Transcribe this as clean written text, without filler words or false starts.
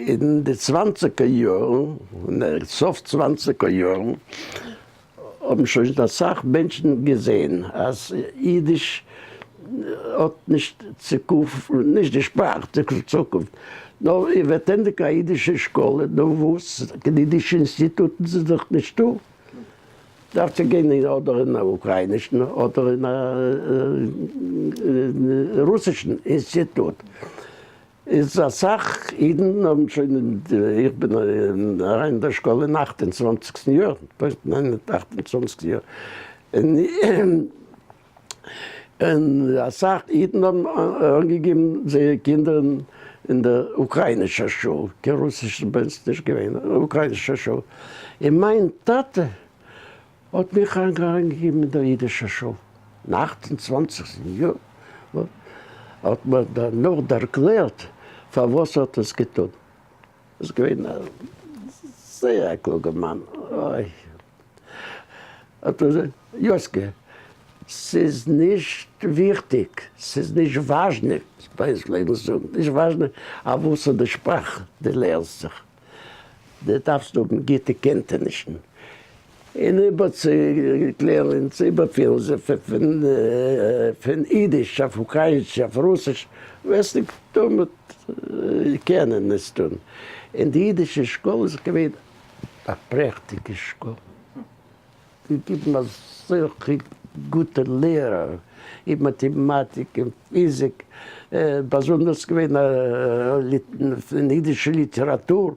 אין די צוואנציגער יארן, סוף צוואנציגער יארן, האבן שוין אסאך מענטשן געזען אז אידיש האט נישט צוקונפט, נישט די שפראך צוקונפט, נאר איר וועט ענדיגן א אידישע שקאלע, נו וואס, קיין אידישע אינסטיטוטן זענען דאך נישטא, דארפט איר גיין אדער אין א אוקראינישן אדער אין א רוסישן אינסטיטוט. איז אסאך אידן האבן שוין, איך בין אריין אין דער שקאלע אין אכט און צוואנציגסטן יאר, אכט און צוואנציגסטן יאר, און אסאך אידן האבן אנגעגעבן זייערע קינדער אין דער אוקראינישער שול, קיין רוסיש איז ביי אונז נישט געווען, אוקראינישער שול, און מיין טאטע האט מיך אריינגעגעבן אין דער אידישער שול אין אכט און צוואנציגסטן יאר, האט מיר דערנאך דערקלערט פארוואס ער האט עס געטון. איז געווען א זייער א קלוגער מאן, אוי האט ער געזאגט, יאסקע, ס'איז נישט וויכטיג, ס'איז נישט וואזשנע, ביי אונז פלעגן זאגן, נישט וואזשנע אויף וואסער די שפראך דו לערנסט זיך, דו דארפסט האבן גוטע קענטענישן און איבערצוקלערן און צו איבערפירן זיך פון אידיש אויף אוקראיניש אויף רוסיש, וועסט נישט תמיד קענען עס טון. און די אידישע שקול איז געווען א פרעכטיגע שקול, געגעבן אזעלכע גוטע לערער אין מאטעמאטיק און פיזיק, באזונדערס געווען אין אידישע ליטעראטור.